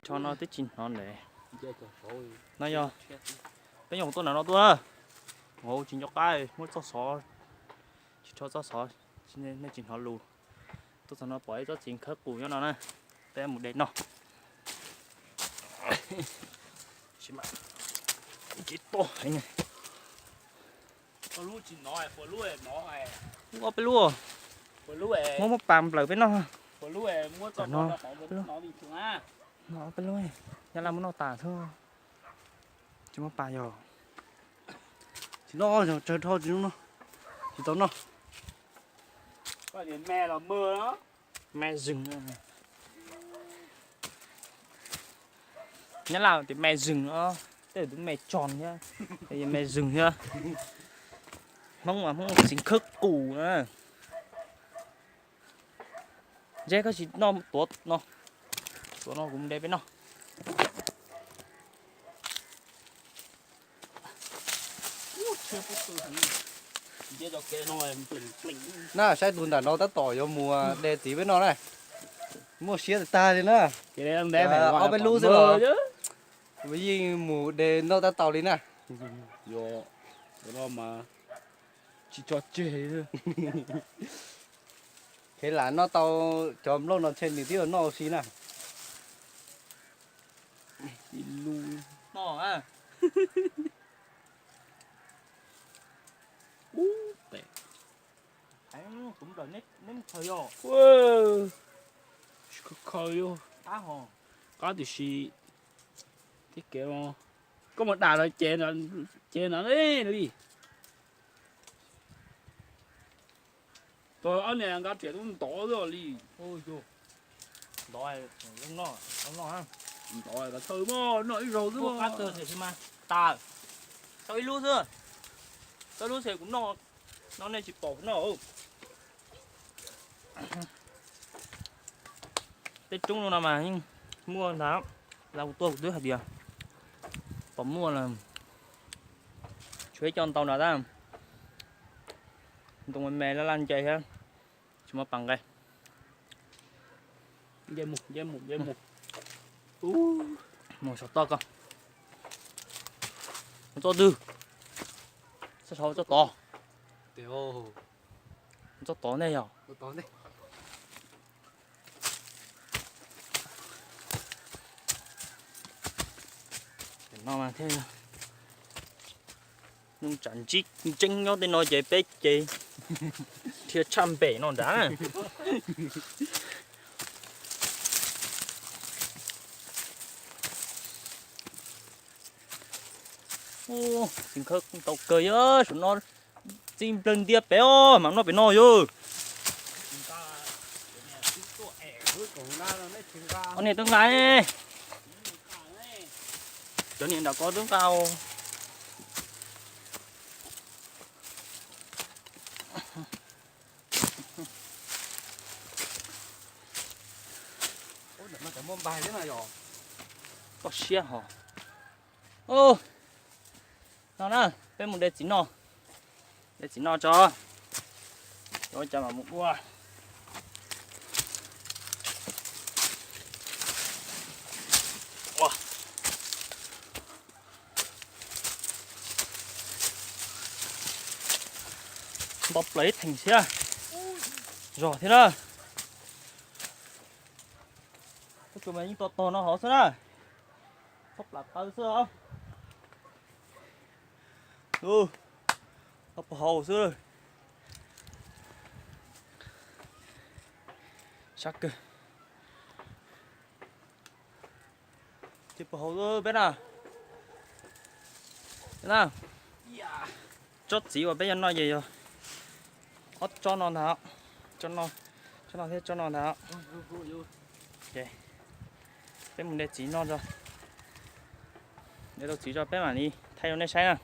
Tso no twb tsis hnov ntev. No yog peb nyuam qhuav tuaj nram no tuaj na. Hauv tsis nco qab muab txoj xov, tsis rho txoj xov, nej tsis hnov lus. Tuaj txog no pom ib tsob txiv khawb qus nyob no na, peb mus de noj. Tsis toj heev. Lub ob peb lub, muab muab pas nplawm peb noj. No peb lub, Nyab Laj muab noj tas xwb. Tsis muab pas yog tsis noj, tsawg dhau tsis noj, tsis tau noj. Me rừng, Nyab Laj tias me rừng os, tej tus me tso thiab, me rừng thiab. Hmoob mas Hmoob txiv khawb qus na. Ntshe koj tsis noj tuav no, tuav no kuv mus de peb noj. Na saib tus ntawm no tab tom yuav mus de txiv peb noj na. Muaj siab tag li na. Ob peb lub xwb los yeej mus de noj tab tau li na. Tsis tso tseg. Kheev lam noj tau cov nplooj no ntshe nws twb yuav noj ua si na. Khaws, khaws, qab tiam sis, koj mus dam no ces no li. Tau ob niag nqa riam tub ntov xwb li. Ntov tas thawj mas noj ib zaug xwb. Tas, tau ib lub xwb, tau ib lub xwb kuv noj, no nej tsis pom kuv noj. Tej roob no mas yeej muaj ntag, los kuv tuaj kuv twb hais tias pom muaj lawm, tshuav ib co ntau nrad tab. Ntoo me me laj laj nce thiab, tsis muaj pas nqe. Mus saum toj ko. Txoj twg? Txoj saud txoj tod. Txoj tod ntej yog. No mas thiaj nws tsam ntsib ntseeb nyob tej no ces peb ces dhia tshaj npem no nrad. Txiv khawb tau kawg yog saum no, txij nplawg ntiaj pem os mas noj pem no yog. Ob niag twb nqa, cov niag nram ko twb nqa. Toj siab hos. No na, peb mus de txiv noj, de txiv noj tso, cov cas mam mus ua. Nto plaws ib theem thiab, zog thiab na. Tab tsuas mas yeej tog tog no hov xwb na, txhob plam taw xwb os. Tog puag hauv xwb. Sab kawg. Ces puag hauv xwb peb na. Tsob txiv uas peb yuav noj ces yog ob tsob no ntag, tsob no thiab tsob no ntag. Peb mus de txiv noj tso, de tau txiv tso peb mam li thaij rau nej saib na.